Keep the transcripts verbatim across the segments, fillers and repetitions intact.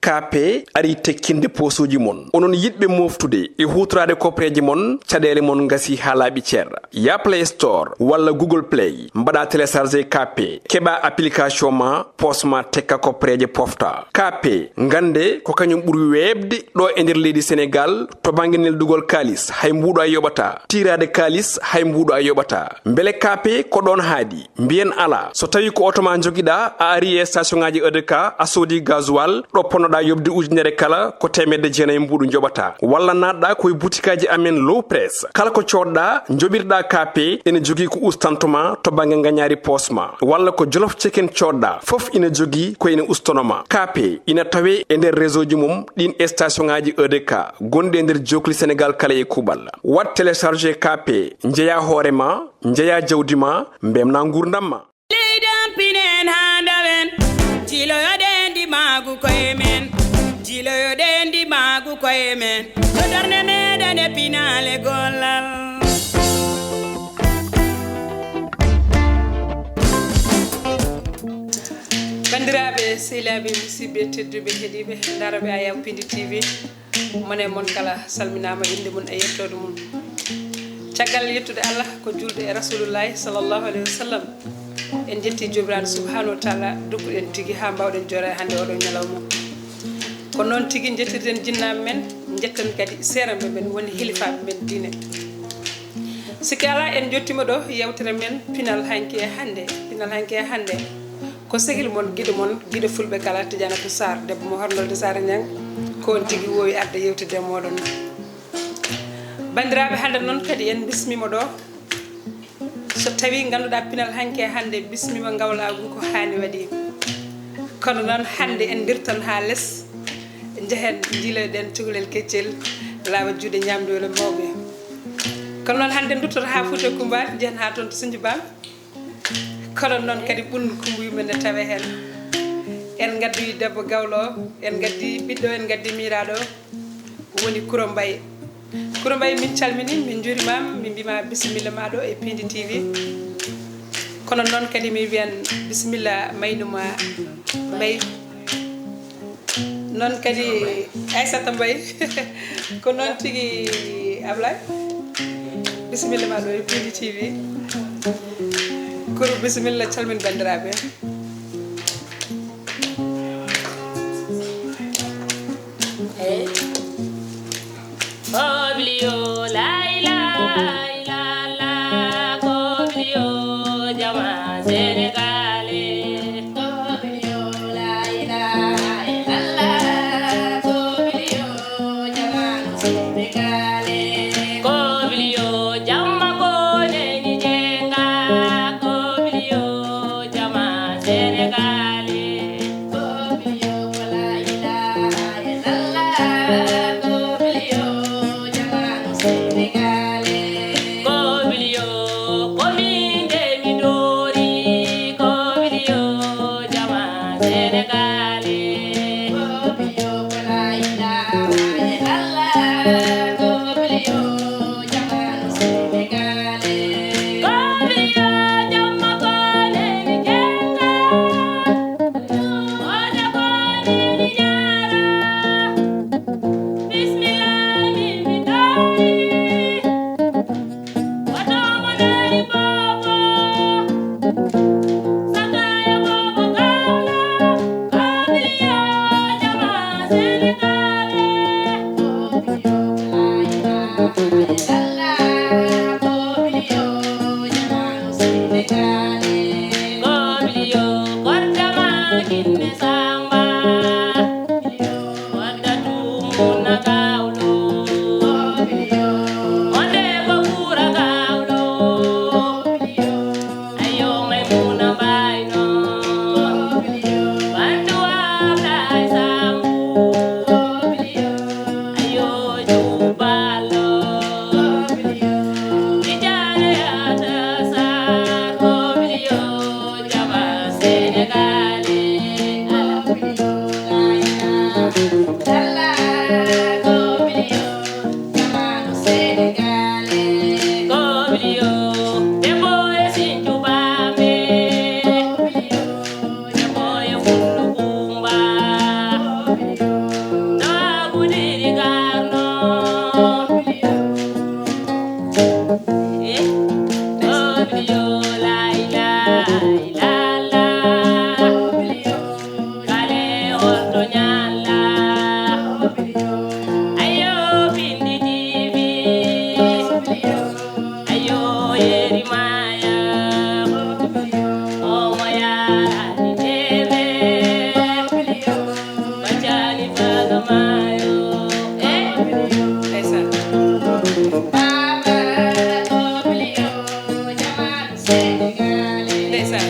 Kaape ari tekkinde poosuuji mon. Onon yiɗɓe mooftude e huutoraade koppareeje mon, caɗeele mon ngasi haa laaɓi cer. Yah Play Store walla Google Play, mbaɗa télécharger Kaape, keɓa application ma, poos ma tekka koppareeje pofta. Kaape, ngannde ko kañum ɓuri weeɓde ɗo e nder leydi Senegaal to bannge neldugol kaalis, hay mbuuɗo a yoɓataa. Tiiraade kaalis, hay mbuuɗo a yoɓataa. Mbele Kaape ko ɗoon haaɗi? Mbiyen alaa. So tawii ko oto ma njogiɗaa, a ari e station ŋaaji E D K, a soodi gasoil, ɗo ponnoɗaa yoɓde ujunere kala, ko teemedde jeenayi mbuuɗu njoɓataa. Walla naatɗaa ko e butikaaji amen Low Press. Kala ko coodɗaa, njoɓirɗaa Kaape, ene jogii ko ustanto ma to bannge ngañaari poos ma. Walla ko Jolof Chicken coodɗaa, fof ina jogii ko ina ustono ma. Kaape ina tawee e nder réseau ji mum ɗiin e station ŋaaji E D K gonɗi e nder jookli Senegaal kala e kuuɓal. Waɗ télécharger Kaape, njeyaa hoore ma, njeyaa jawdi ma, mbemnaa nguurndam ma. Leydi am pinen haa ndawen, jiiloyoɗen ndimaagu koye men, jiiloyoɗen ndimaagu koye men, to darnde meɗen e pinaale gollal. Banndiraaɓe, sehilaaɓe, musidɓe tedduɓe, heɗiiɓe, ndaarooɓe Ayaw Pindi T V, mon e mon kala salminaama, innde mum e yettoode mum. Caggal yettude Allah, ko juulde e Rasulullahi sallallahu alayhi wa sallam, en njetti Joomiraaɗo subhanahu wa taala, dokkuɗen tigi haa mbaawɗen jooɗaade hannde oɗo ñalawma. Ko noon tigi njettirten jinnaaɓe men, njetten kadi seeranɓe men, woni hilifaaɓe men diine. Sikke alaa, en njottiima ɗo yewtere men pinal hanki e hannde. Pinal hanki e hannde ko sehil mon, giɗo mon, giɗo fulɓe kala, Tidianatou Sarr, debbo mo Horndolde Saare Ñaŋ, ko on tigi woowi arde yewtidde e mooɗon. Banndiraaɓe, hannde noon kadi en mbismiima ɗo. So tawii ngannduɗaa pinal hanki e hannde bismiima ngawlaagu ko haani waɗi. Kono noon hannde en ndirtan haa les, njehen njiiloyɗen cukalel keccel, laawa juuɗe ñaamduule mawɓe. Kono noon hannde en nduttoto haa Fuuta Kumbal, njehen haa toon to Sinji Bam. Kono noon kadi ɓun kumbuyu men ne tawe heen. En ngaddoyi debbo gawlo, en ngaddi ɓiɗɗo, en ngaddi miiraaɗo, woni Kuro Mbaye. Kuro Mbaye, min calmini, min njuurimaama, min mbima bisimilla ma ɗo e Pindi T V. Kono noon kadi mi wiyan bisimilla maynuma Mbaye. Noon kadi Aissata Mbaye. Ko noon tigi Ablaye. Bisimilla ma ɗo e Pindi T V. Kuro, bisimilla, calmin banndiraaɓe. Hey. Oblio, la, la, la, la, Oblio, jama Senegalais. Oblio, la, la, la, la, Oblio, jama Senegalais. Oblio, jama ko neni jenga, Oblio, jama Ayo, Pindi T V. Ayo, Yerimaya. Omo yara ni T V. Bachani Fagamayo. Eh? Ndeysaan. Ndeysaan.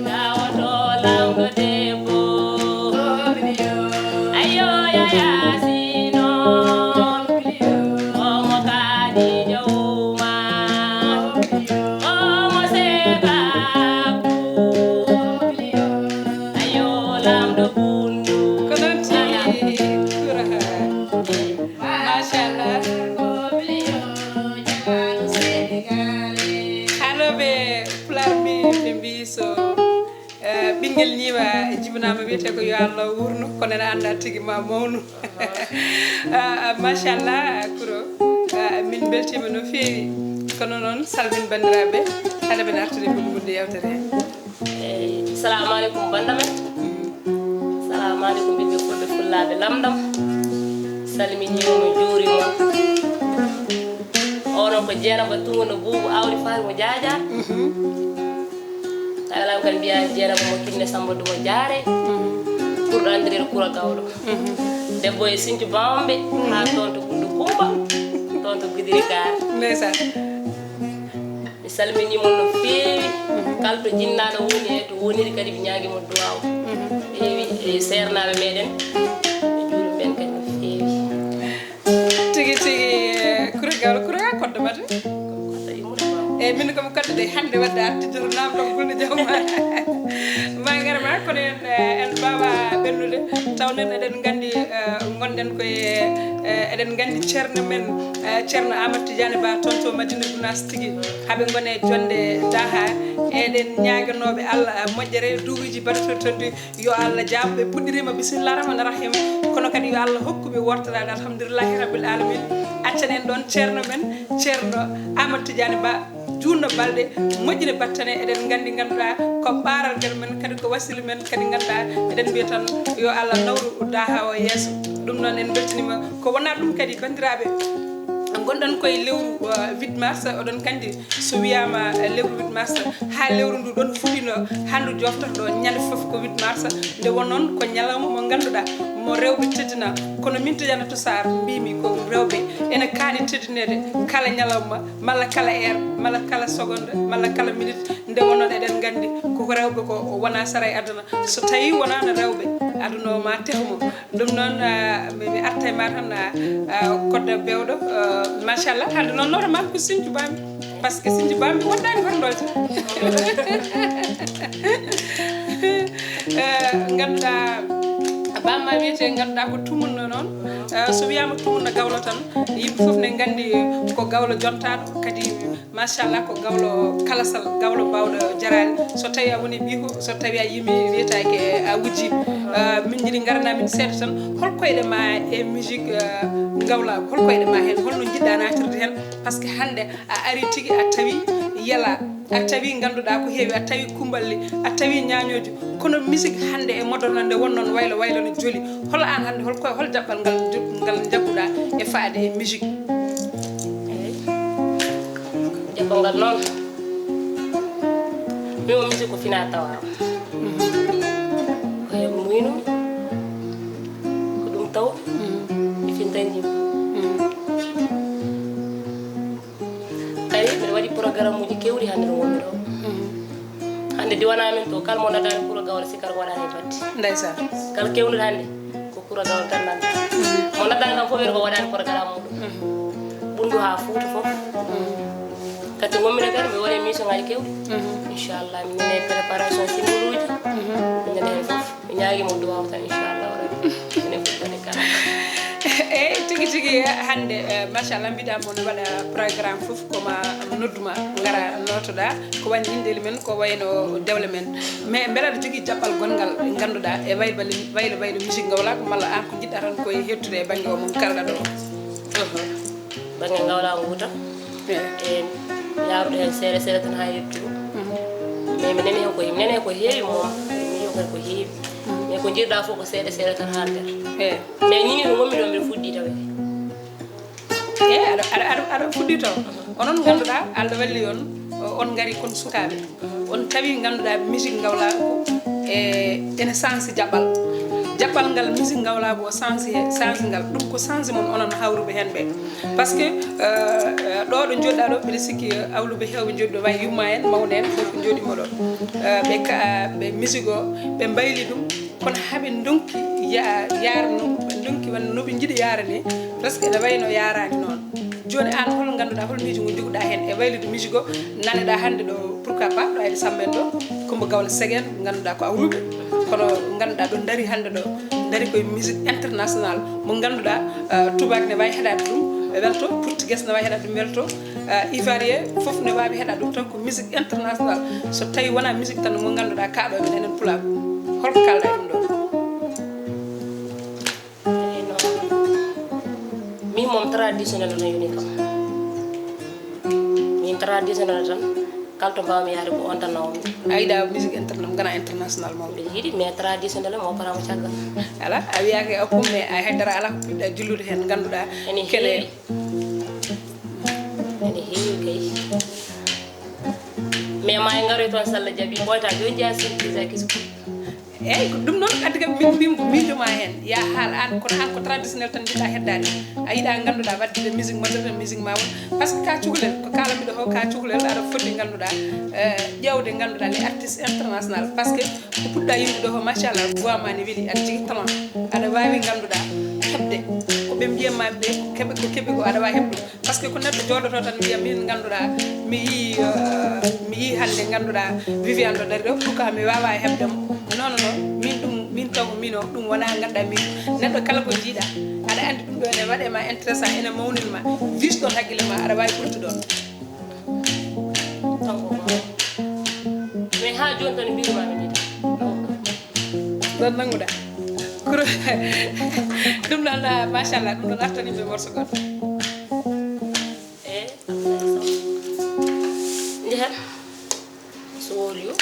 Tawoto lamɗo debbo. Ayo yaya sinon. Omo Khadija Uma. Omo Seba. Ayo lamɗo bundu. Ko noon tigi. Kura. Machallah. Haalooɓe Pulaar mbi, ɓe mbi so, eh, ɓinngel ñiiwa, jibinaama, wiyetee ko yo Allah wuurnu, kono ene anndaa tigi ma mawnu. Ah, ah, machallah, Kuro. Ah, min mbeltiima no feewi. Kono noon, salmin banndiraaɓe, hade men artude e ɓurɗo yewtere he. Eyi, salamu aleykum, bannda men. Salamu aleykum, ɓiɓɓe fulɓe, fullaaɓe lamɗam. Salminiima, juuriima. Oɗon ko Jeenaba Tuuno Buubu Awdi Faari mo Jaaja. Tawi alam kan mbiya Jeenaba mo Kinne Samba Dumo Jaare. Ɓurɗo anndireede Kura Gawlo. Debbo e Sinthiou Bambe, haa toon to Ɓunndu Kumba, toon to Gudiri Gaar. Ndeysaan. Mi salminii mon no feewi. Kala to jinnaaɗo woni e to woniri kadi, mi ñaagii mo duwaaw. Feewi e seernaaɓe meɗen. Mi juurima ɓen kadi no feewi. Tigi, tigi, eh, Kura Gawlo, Kura Gawlo koddo mate? Koddo immude baawo. Eyi, min ko mi koddo de, hannde wadde arti joto namdam gulde jawma. Ma ngar ma, kono en, eh, en mbaawa ɓennude. Taw nen eɗen nganndi, eh, ngonɗen koye, eh, eɗen nganndi ceerno men, eh, ceerno Amadou Tidiane Ba, toon to Madina Gounass tigi. Haa ɓe ngone e jonnde daha. Eɗen ñaaganooɓe Allah, eh, moƴƴere, duuɓiiji baɗoto toon ɗi, yo Allah jaab. Ɓe puɗɗiriima bismillah rahman rahim, kono kadi yo Allah hokku ɓe wortoraade alhamdulillahi rabbil alamin. Accan en ɗoon ceerno men, ceerno Amadou Tidiane Ba, juutno balɗe, moƴƴina battane. Eɗen nganndi, ngannduɗaa ko ɓaaralgal men, kadi ko wasiila men, kadi ngannduɗaa eɗen mbiya tan yo Allah nawru daha o yeeso. Ɗum noon en mbeltaniima. Ko wonaa ɗum kadi, banndiraaɓe, ngonɗen koye lewru, uh, huit mars, oɗon nganndi so wiyaama, uh, lewru huit mars, haa lewru ndu ɗoon fuɗɗino, haa ndu joftoto ɗo, ñande fof ko huit mars. Nde won noon ko ñalawma mo ngannduɗaa mo rewɓe teddina, kono min to Janatu Sarr mbimi ko rewɓe ene kaani teddineede kala ñalawma, malla kala heure, malla kala seconde, malla kala minute. Nde won noon eɗen nganndi koko rewɓe ko wonaa sara e aduna. So tawii wonaano rewɓe, aduna o ma teho mo. Ɗum noon, ah, mi, mi arta e ma tan, ah, ah, kodda bewɗo, ah, machallah. Hannde noon, normal ko Sinthiou Bambi. Parce que Sinthiou Bambi wondaani gorndoojo. Eh, ngannduɗaa, bamma wiyetee, ngannduɗaa ko tumunna noon. Eh, so wiyaama tumunna gawlo tan, yimɓe fof ne nganndi ko gawlo jontaaɗo, kadi machallah, ko gawlo kalasal, gawlo baawɗo jaraade. So tawii a woni biiko, so tawii a yimi, wiyetaake a wujji. Ah, min njiɗi ngarana min seeɗa tan, hol koyɗe ma e musique, ah, ngawla, hol koyɗe ma heen, holno njiɗɗa naatirde heen? Parce que hannde a ari tigi, a tawi yela, a tawi ngannduɗaa ko heewi, a tawi kumballe, a tawi ñaañooji. Kono musique hannde e moderne nde won noon waylo waylo no joli. Hol aan hannde, hol koye, hol jaɓɓal ngal njo-, ngal njagguɗaa e faade e musique? Eey. Jaɓɓal ngal noon, min o musique ko fina tawa. Ko he muyno, ko ɗum taw, mi fintan yimɓe. Kadi mbiɗa waɗi programme uji kewɗi hannde no wonmi ɗo. Hannde diwana amen to, kala mo noddaani Kura Gawlo sikkat ko waɗaani e batte. Ndeysaan. Kala kewnuɗo hannde ko Kura Gawlo tan nanta. Mo noddaani kam fof wiyata ko waɗaani programme muɗum. Ɓunndu haa Fuuta fof. Kadi ngonmi ɗo kadi, mi waɗi émission ngaji kewɗi. Inchallah, min nani préparation single uji. Min nani heen fof. Mi ñaagii mo duwaaw tan, inchallah rabbi. Minen fof kadi ka. Hannde, eh, machallah, mbiɗa mo no waɗa programme fof, ko ma noddu ma, ngara nootoɗa, ko wayno inndeli men, ko wayno dewle men. Mais mbela aɗa jogii jaɓɓal gonngal ngannduɗaa e waylo, waylo, waylo musique ngawlaagu, malla aan ko njiɗɗa tan ko e heɓtude e bannge o mo kalɗa ɗo? Bannge ngawlaagu ngu tan. Eh. E yaarude heen seeɗa seeɗa tan haa yettu ɗum. Mais mi nani heen ko, mi nani heen ko heewi moom, mi nani heen ko heewi. Mais ko njiɗ-ɗaa fof ko seeɗa seeɗa tan haa nder. Eh. Mais nii nii ɗo ngonmi ɗo mbiɗa fuɗɗii tawe. E aɗa aɗa aɗa aɗa fuɗɗii taw. Onon ngannduɗaa Allah walli on, on ngari kon sukaaɓe. On tawi ngannduɗaa musique ngawlaagu e ene sansi jaɓɓal. Jaɓɓal ngal musique ngawlaagu o sansi he sansi ngal. Ɗum ko sansi mon onon hawruɓe heen ɓe. Par ce que, eh, ɗo ɗo njoɗɗaa ɗo, mbiɗa sikki, eh, awluɓe heewɓe njoɗɗo wawi yumma en, mawna en, fof ko njoɗimo ɗo. Eh, ɓe ka, ɓe musique o, ɓe mbayli ɗum, kono haɓe ndonki ya-, yaarno, ɓe ndonki wonno no ɓe njiɗi yaarani, presque ene wayno yaarani noon. Jooni aan, hol ngannduɗaa, hol miijo ngo njoguɗaa heen e waylude musique o, naneɗaa hannde ɗo, pourquoi pas, ɗo Aïda Samba en ɗo, Coumba Gawlo Seck en, ngannduɗaa ko awluɓe, kono ngannduɗaa ɗo ndari hannde ɗo, ndari koye musique international, mo ngannduɗaa, eh, tubaak ne wawi heɗade ɗum, ɓe welto, portugais ne wawi heɗade ɗum, welto, eh, ivoirien fof ne wawi heɗade ɗum, tan ko musique international. So tawi wona musique tan mo ngannduɗaa kaɗo men enen pulaagu, holko kalɗa e ɗum ɗo? Eyi, noon. Min moom traditionnel no yoni kam. Min traditionnel tan, kala to mbawmi yaade ko on tan nawmi. A yiɗa musique international, gana international mawɗo? Mbiɗa yiɗi, mais traditionnel mo paramo caggal. Ala, a wiyaka e okkum, mais a haydara ala ko puɗɗa jullude hen, ngannduɗaa Ene kene heewi. Ene heewi kay. Mais ma en ngaroy toon, so Allah jaɓi, ɓooyta jooni jeyaa surprise a kisko. Eyyi, ko ɗum noon addi kam min, min ko miijoma heen. Ya haal aan, kono aan ko traditionnel tan njiɗɗa heddaade. A yiɗa ngannduɗaa waɗde musique moderne, musique ma won. Par ce que ka cukalel, ko kaalanmi ɗo ko, ka cukalel, aɗa foti ngannduɗaa, eh, ƴeewde ngannduɗaa les artistes international. Par ce que ko puɗɗa yimɓe ɗo ko, machallah, voix ma ne weli, aɗa jogii talent. Aɗa waawi ngannduɗaa heɓde ko ɓe mbiyatma ɓe, ko keɓe, ko keɓi ko, aɗa waawi heɓde. Par ce que ko neɗɗo jooɗoto tan wiya min ngannduɗaa mi yii, eh, mi yii hannde ngannduɗaa Viviane ɗo dari ɗo, pourquoi mi wawa heɓde mo? Non, non, non, min ɗum, min taw min o, ɗum wona ngannduɗaa min. Neɗɗo kala ko jiiɗa, aɗa anndi ɗum ɗo ene waɗe ma intéressant, ene mawnina ma, diis ɗon hakkille ma, aɗa waawi ɓurtu ɗon. Mais haa jooni tan mbiyatma mi njiɗa. Ɗon nannguɗa. Kuro-, ɗum ɗon, ah, machallah, ɗum ɗon artanimɓe morceau goɗɗo. E njehen. Suwol yo.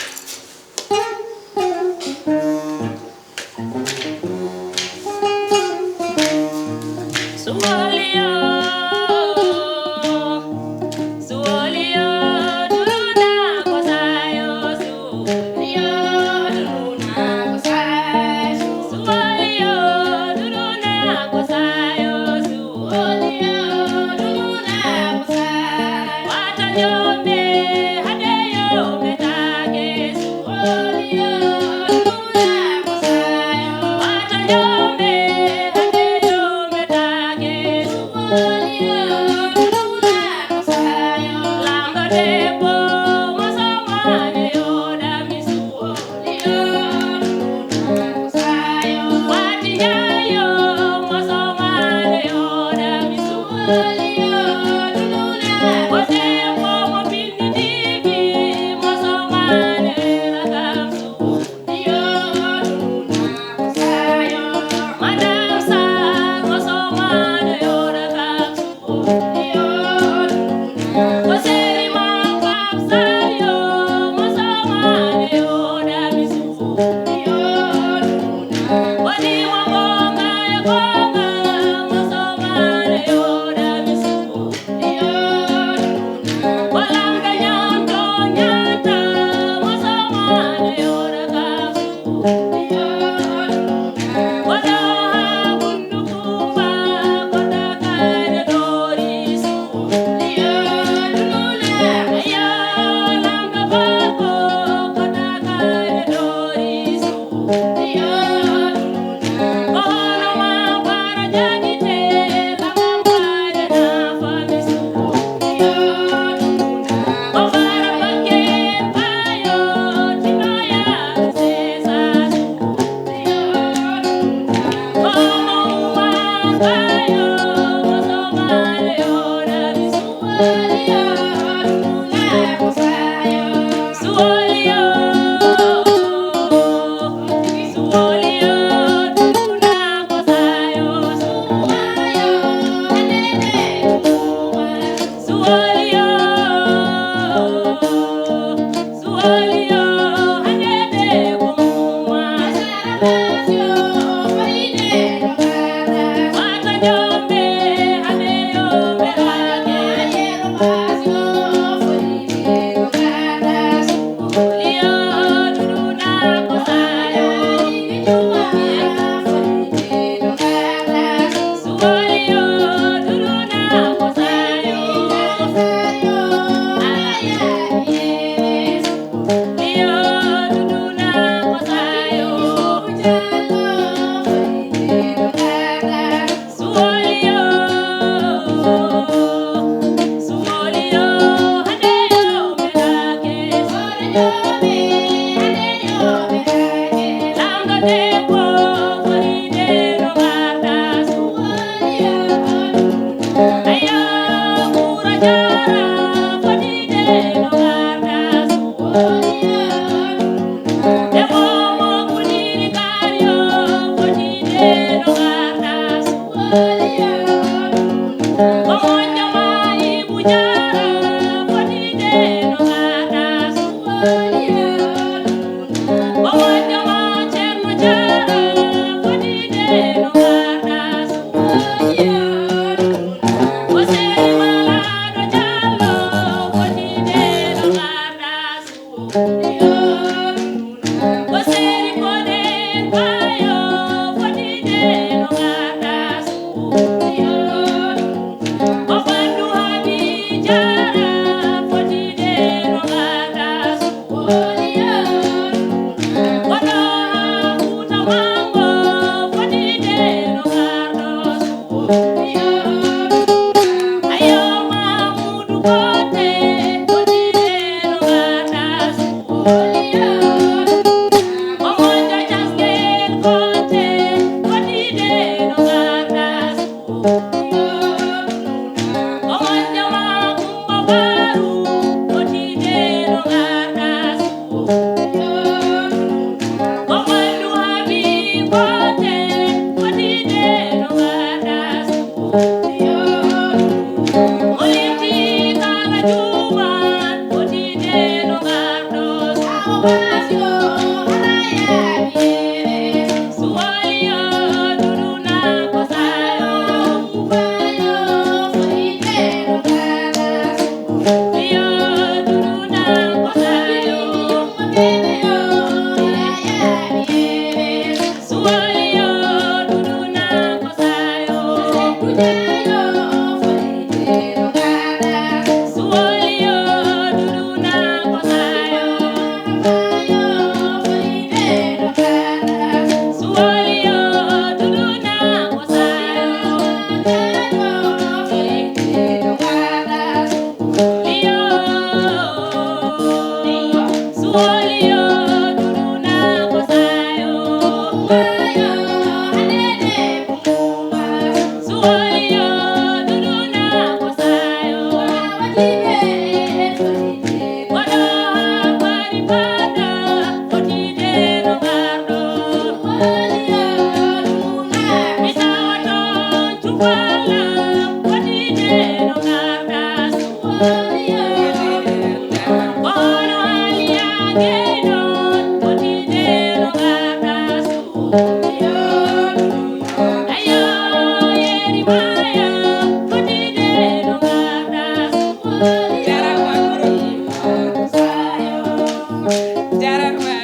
Jarama.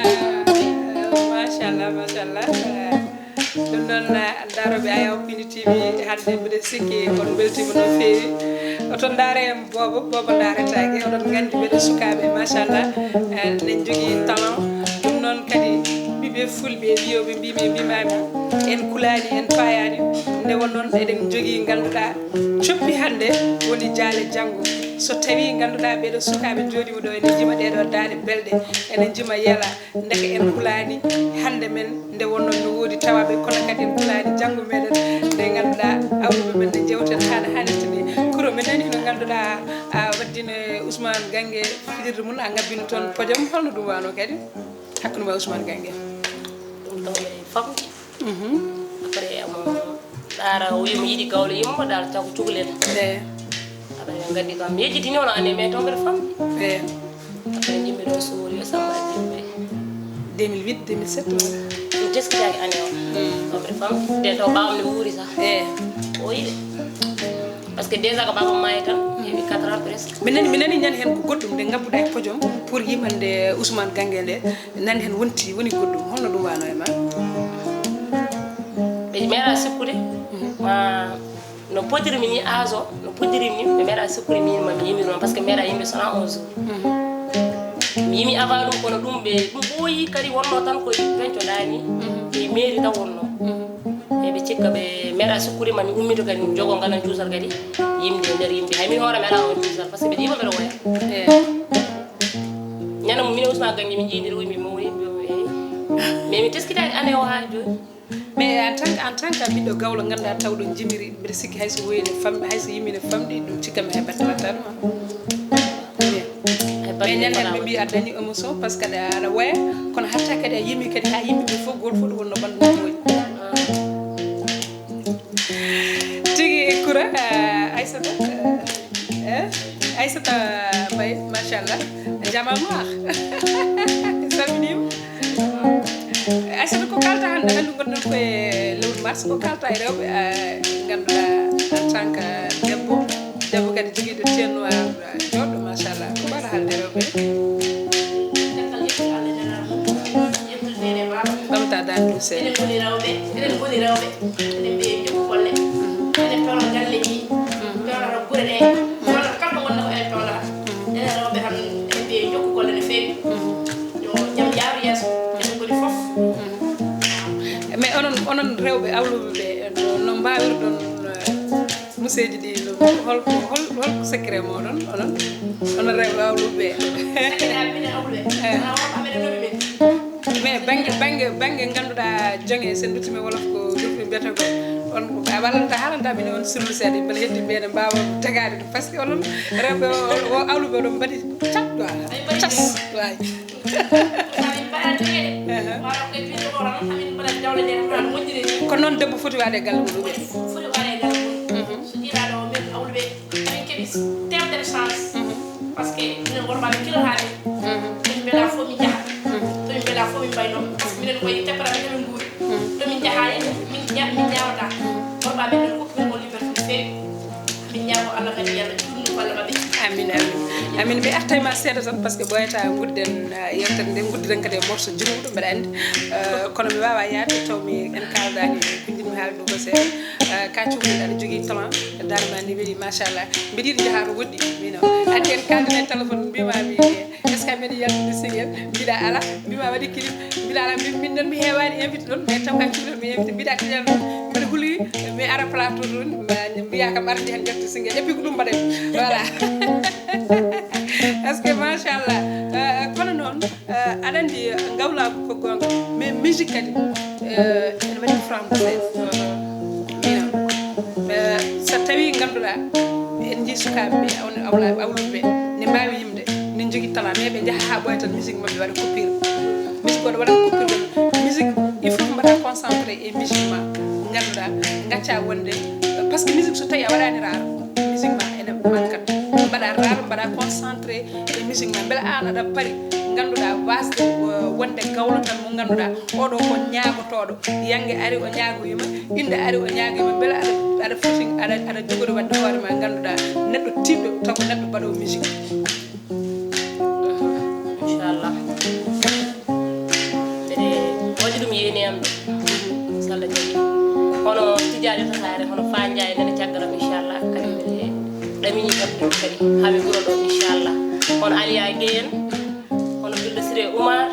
Machallah, machallah. Ɗum noon, eh, darooɓe Ayaw Pindi T V, hannde mbiɗa sikki on mbeltiima no feewi. Oto ndaare en boobo, boobo ndaaretaake. Oɗon nganndi ɓeɗe sukaaɓe, machallah, eh, eɗen njogii talent. Ɗum noon kadi ɓiɓɓe fulɓe wiyooɓe mbimi, mbimami, en kulaani, en payaani. Nde won noon eɗen njogii ngannduɗaa coppi hannde woni jaale janngo. So tawii ngannduɗaa ɓeɗo sukaaɓe jooɗiiɓe ɗo ene njima ɗeɗo daaɗe belɗe, ene njima yela, ndeke en kulaani. Hannde men nde wonno no woodi tawaaɓe, kono kadi en kulaani janngo meɗen nde ngannduɗaa awluɓe men ne jewten haala haalirta ni. Kuro, men nani no ngannduɗaa a waddino Ousmane Gange fijirde mum, a ngabbino toon podium, holno ɗum wano kadi hakkunde ma Ousmane Gange? Ɗum ɗo e famɗi. Mhm. Après, mo ɗaara o wiima yiɗi gawlo yumma, ɗaara taw ko cukalel. Eyi. Aɗa ngaddi kam, mi yejjitini ono année, mais toon mbeɗa famɗi. Eyi. Après, njimmi ɗo suuri yo Samba Jimɓe. Deux mille huit, deux mille sept wala? Mi teskitaaki année o. Mm. Toon mbeɗa famɗi. Nde taw ɓaawam ne wuuri sah. Eyi. O yiɗi. Parce que déjà ko baaba maayi tan, heɓi quatre ans presque. Mi nani, mi nani ñande heen ko goɗɗum nde ngabbuɗaa e podium pour yimande Ousmane Gange nde. Nani heen wonti, woni goɗɗum, holno ɗum wano e ma? Ɓe meeɗa sikkude, ma no potiri mi ni âge o, no potiri mi ni, ɓe meeɗa sikkude mi ma mi yimir noon, parce que mi meeɗa yimde sona onze jours. Mi yimi avant ɗum, kono ɗum ɓe, ɗum ɓooyi kadi wonno tan ko penco dani, e mairie tan wonno. E ɓe cikka ɓe meeɗa sikkude ma mi ummito kadi, mi jogo ngalan cuusal kadi, yimde e nder yimɓe. Hay min hoore mi ala on cuusal, parce que ɓe yima mbeɗa woya. Ñande mo minen Ousmane Gange min jiidiri, o mi mawni, mi mawni, eyi. Mais mi teskitaaki année o haa jooni. Mais en tant que, en tant que ɓiɗɗo gawlo, ngannduɗaa tawɗo jimiri, mbiɗa sikki hay so woyi ne famɗi, hay so yimmi ne famɗi, ɗum cikka mi hay batte wattaani ma. Hay batte. Mais ñande ɓe mbi a dañi émotion, parce que aɗa, aɗa woya, kono hatta kadi a yimi kadi haa yimɓe ɓe fof, gooto fof ɗo wonno ɓanndu mum moƴƴi. Tigi Kura, eh, Aissata, eh, eh, Aissata Mbaye, machallah, jaama noir. Salminiima. Aissata, ko kalta hannde, hannde ngonɗen koye lewru mars, ko kalta e rewɓe, eh, ngannduɗaa en tant que debbo, debbo kadi jogiiɗo teint noir, eh, jooɗɗo, machallah. Ko mbaɗa haalde rewɓe? Caggal yettude Allah e nelaaɗo mum, yettude neene e baaba. Ɓamta dande ɗum seeɗa. Enen ngoni rewɓe, enen ngoni rewɓe. Enen mbiye jokku golle. Enen pewna galleeji, pewnata gure ɗe, pewnata kala ko ngonɗa ko enen pewnata. Enen rewɓe tan, enen mbiye jokku golle no feewi. Yo jam yaaru yeeso, enen ngoni fof. Mais onon, onon rewɓe awluɓe ɓe, no, no mbaawirɗon, eh, museeji ɗi, no, hol, hol, hol ko secret moɗon, onon, onon rewɓe awluɓe ɓe? Secret am, minen awluɓe. Eh. Wona worɓe amen e nomi men. Mais bannge, bannge, bannge ngannduɗaa joŋe, so en nduttimi wolof ko nduttumi mbiyata ko, on ko a wallanta haalanta min on sirlu seeɗa, mbele heddi mbiyen mbaawa tagaade ɗum. Parce que onon rewɓe o, o awluɓe oɗon mbaɗi cat, quoi. Ay, mbaɗi cas, waay. Amin mbaɗa joŋe. Aha. Wala ko e biɗo wala, amin mbaɗa jawle ɗe, wala moƴƴire ni. Ko noon debbo foti waɗde e galle mum. Foti, foti waɗde e galle mum. Mhm. So jiiɗaɗo men awluɓe, min keɓi temedere chance. Mhm. Parce que minen worɓe amin kilata min. Mhm. Min mbela fof min njaha. Mhm. To min mbela fof min mbayno. Parce que minen koye teppere amin tan min nguuri. Mhm. To min njahaani, min ña-, min ñaawata. Mhm. Worɓe amin ɓen kokki min on liberté no feewi. Min ñaago Allah kadi yo Allah juutnu golle maɓɓe. Amin, amin. Amin, mi artay ma seeɗa tan, parce que ɓooyata ngudden, ah, yewtere nde, nguddiɗen kadi e morceau junuɗo, mbeɗa anndi. Ah, kono mi waawa yaade taw mi en kaaldaani ko njiɗmi haalde ko seeɗa. Ah, ka cukalel aɗa jogii talent, darma ni weeli, machallah. Mbiɗa yiɗi njahaa to woɗɗi, mino. Anndi en kaalden e téléphone, mbima mi, est-ce que mbeɗa yaltini single? Mbiɗa ala, mbima waɗi clip, mbiɗa ala, mbimi min noon mi heewaani invité ɗon, mais taw ka cukalel mi invité, mbiɗa tiñal ɗon, mbeɗa huli, mi ara plateau ɗon, mbiya kam ardi heen ƴetti single, et puis ko ɗum mbaɗen. Voilà. Parce que machallah, euh, kono noon, euh, aɗa anndi, euh, ngawlaagu ko goonga, mais musique kadi, euh, ene waɗi différence. Mino, euh, so tawii ngannduɗaa, en njii sukaaɓe ɓe, awlaaɓe, awluɓe ɓe, ne mbaawi yimde, ne njogii talent, mais ɓe njaha haa ɓooya tan, musique maɓɓe waɗa coupure. Musique o ne waɗa coupure ɗon. Musique, il faut mbaɗa concentré e musique ma, ngannduɗaa, ngacca wonde, parce que musique so tawii a waɗaani raar, musique ma ene mankat. Mbaɗa raar, mbaɗa concentré e musique ma. Mbele aan aɗa pari, ngannduɗaa, wasde, uh, wonde gawlo tan mo ngannduɗaa, oɗo ko ñaagotooɗo. Yannge ari o ñaagoyima, innde ari o ñaagoyima. Mbele aɗa, aɗa foti, aɗa, aɗa jogori waɗde hoore ma, ngannduɗaa, neɗɗo tiiɗɗo taw ko neɗɗo mbaɗo musique. Inchallah. Mbeɗe waɗi ɗum yéene am ɗo. So Allah jaɓi. Hono tijaaɗe tasaare, hono Fa Njaay nana caggal am, inchallah. Kadi mbeɗe ɗamini heɓde kadi haa mi wuro ɗo, inchallah. Hono Aliya Guèye en, hono Billo Siré Oumar.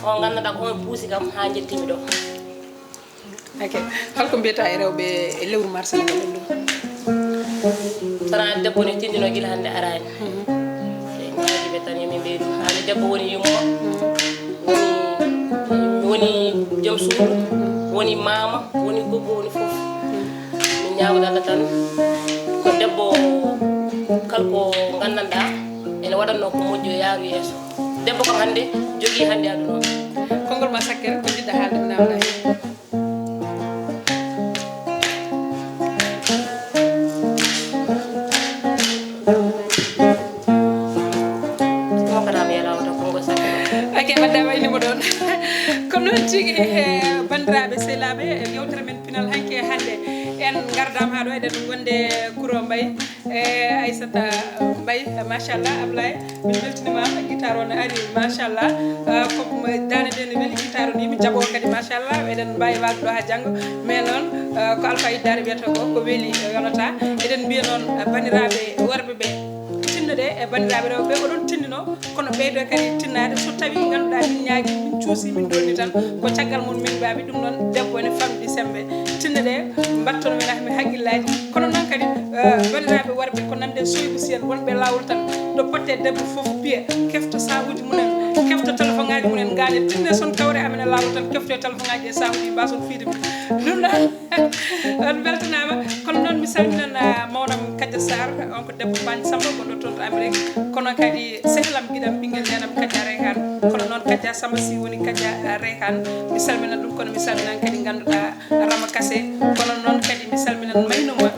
O ngannduɗaa ko on puusi kam haa njettiimi ɗo. Ok. Holko mbiyata e rewɓe e lewru mars ngal ɗum? Sana debbo ne tindino gila hannde araani. Mhm. Ɓe ñaagi ɓe tan, yo min ɓeydu. Haali debbo woni yumma, woni, woni joom suudu, woni maama, woni goggo, woni fof. Min ñaagoto Allah tan, ko debbo kala ko nganndanɗaa ene waɗatnoo ko moƴƴo, yaaru yeeso. Debbo kam hannde jogii hannde aduna o. Konngol ma sakkere, ko njiɗɗa haalde mi namnda heen? Ok, mbaɗɗa wayni mo ɗon. Ko noon tigi, eh, banndiraaɓe, sehilaaɓe, yewtere men pinal hanki e hannde. En ngardaama haa ɗo, eɗen wonde Kuro Mbaye, eh, Aissata Mbaye, machallah, Ablaye, min mbeltiniima, guitare o ne ari, machallah. Ah, ko daande nde ne weli, guitare o ne yimi, jaɓo kadi, machallah, eɗen mbaawi waalde ɗo haa janngo. Mais noon, ah, ko Alpha Iddaare wiyata ko, ko weli, eh, yonata. Eɗen mbiya noon, ah, banndiraaɓe worɓe ɓe, tinnoɗe e banndiraaɓe rewɓe ɓe, oɗon tinnino, kono ɓeydo kadi tinnaade. So tawii ngannduɗaa min ñaagi, min cuusi, min dolni tan, ko caggal mum min mbaawi ɗum. Noon debbo ene famɗi semmbe, tinnoɗe, mbatton men ah, men hakkillaaji. Kono noon kadi, eh, banndiraaɓe worɓe, ko nande Soybou Sy en, wonɓe laawol tan, ɗo potte debbo fof piya, kefta sahuuji mumen, kefta téléphone ŋaaji mumen, ngaade tinne son kawre amen e laawol tan, kefto e téléphone ŋaaji e sahuuji, mbason fiide min. Ɗum ɗon, on mbeltanaama. Kono noon mi salminan, ah, mawnam Kadia Sarr, on ko debbo Pagne Samba, gonɗo toon to Amérique. Kono kadi sehelam, giɗam, ɓinngel nenam Kadia Rayhan. Kono noon Kadia Samba Sy woni Kadia, ah, Rayhan. Mi salminan ɗum, kono mi salminan kadi ngannduɗaa Rama Kase. Kono noon kadi mi salminan Maynuma.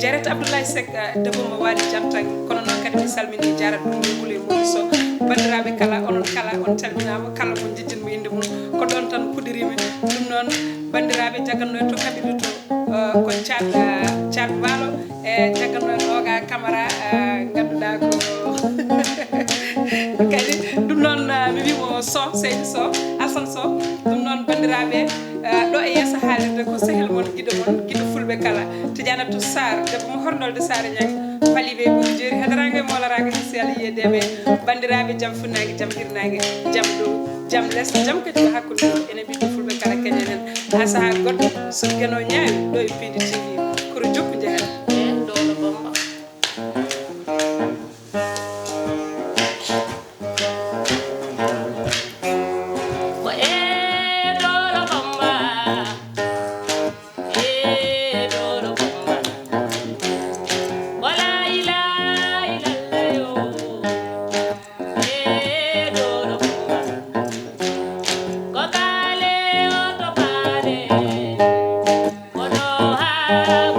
Jaret Abdoulaye Seck, eh, debbo mo Waali Jantan, kono noon kadi mi salmini Jaara Dunde Wule Modi Sow. Banndiraaɓe kala, onon kala, on calminaama, kala mo njejjinmi innde mum, ko ɗoon tan puɗɗiriimi. Ɗum noon, banndiraaɓe, jagganno en to kaɓirɗe to, eh, ko Caat, eh, Caat Waalo, e jagganno en Oga Camara, eh, ngannduɗaa ko kadi, ɗum noon, eh, mi wii mo Sow, Seydi Sow, Alsan Sow. Ɗum noon, banndiraaɓe, eh, ɗo e yeeso haalirde ko sehil mon, giɗo mon, giɗo fulɓe kala, Tidianatou Sarr, debbo mo Horndolde Saare Ñaŋ, Falibe Boury Jeeri, hedaraango e moolaraango, hisi Allah yiyedeeɓe. Banndiraaɓe, jam funnaange, jam hirnaange, jam dow, jam les, jam kadi ko hakkunde, enen ɓiɓɓe fulɓe kala keñen heen. Haa sahaa goɗɗo, so Geno ñaawi, ɗo e Piindi T V, kono jokku njehal. Ɓeen ɗo no Bamba. Ko e ɗo no Bamba. E ɗo no Bamba. Ko la ilaha illallah yo. E ɗo no Bamba. Ko kaale o to kaale. Ko ɗo haa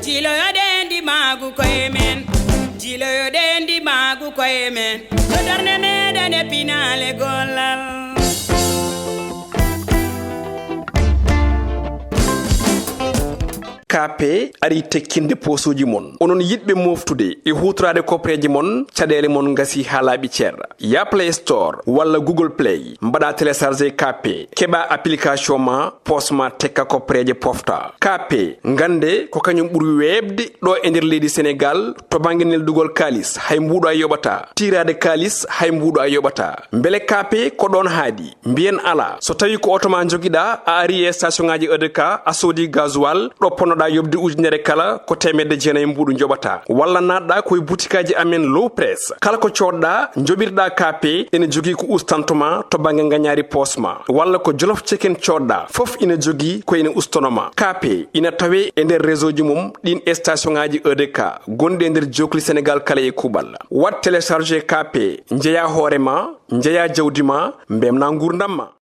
Jiloyoɗen ndimaagu koye men, jiloyoɗen ndimaagu koye men. Yo darnde meɗen e pinaale gollal. Kaape ari tekkinde poosuuji mon. Onon yiɗɓe mooftude e huutoraade kopreeje mon, caɗeele mon ngasi haa laaɓi cer. Yaa Play Store walla Google Play, mbaɗa télécharger Kaape, keɓa application ma, poos ma tekka kopreeje pofta. Kaape, ngannde ko kañum ɓuri weeɓde ɗo e nder leydi Senegaal to bannge neldugol kaalis, hay mbuuɗo a yoɓata. Tiiraade kaalis, hay mbuuɗo a yoɓata. Mbele Kaape ko ɗoon haaɗi? Mbiyen alaa. So tawii ko oto ma njogiɗa, a ari e station ŋaaji E D K, a soodi gasoil, ɗo ponnoɗa yoɓde ujunere kala, ko teemedde jeenayi mbuuɗu njoɓata. Walla naatɗa ko e butikaaji amen Low Press. Kala ko coodɗa, njoɓirɗa Kaape, ene jogii ko ustantoma to bannge ngañaari poos ma. Walla ko Jolof Chicken coodɗa, fof ina jogii ko ene ustanoma. Kaape ina tawee e nder réseau ji mum ɗin station ŋaaji E D K gonɗi e nder jookli Senegaal kala e kuuɓal. Waɗ télécharger Kaape, njeya hoore ma, njeya jawdi ma, mbemna nguurndam ma.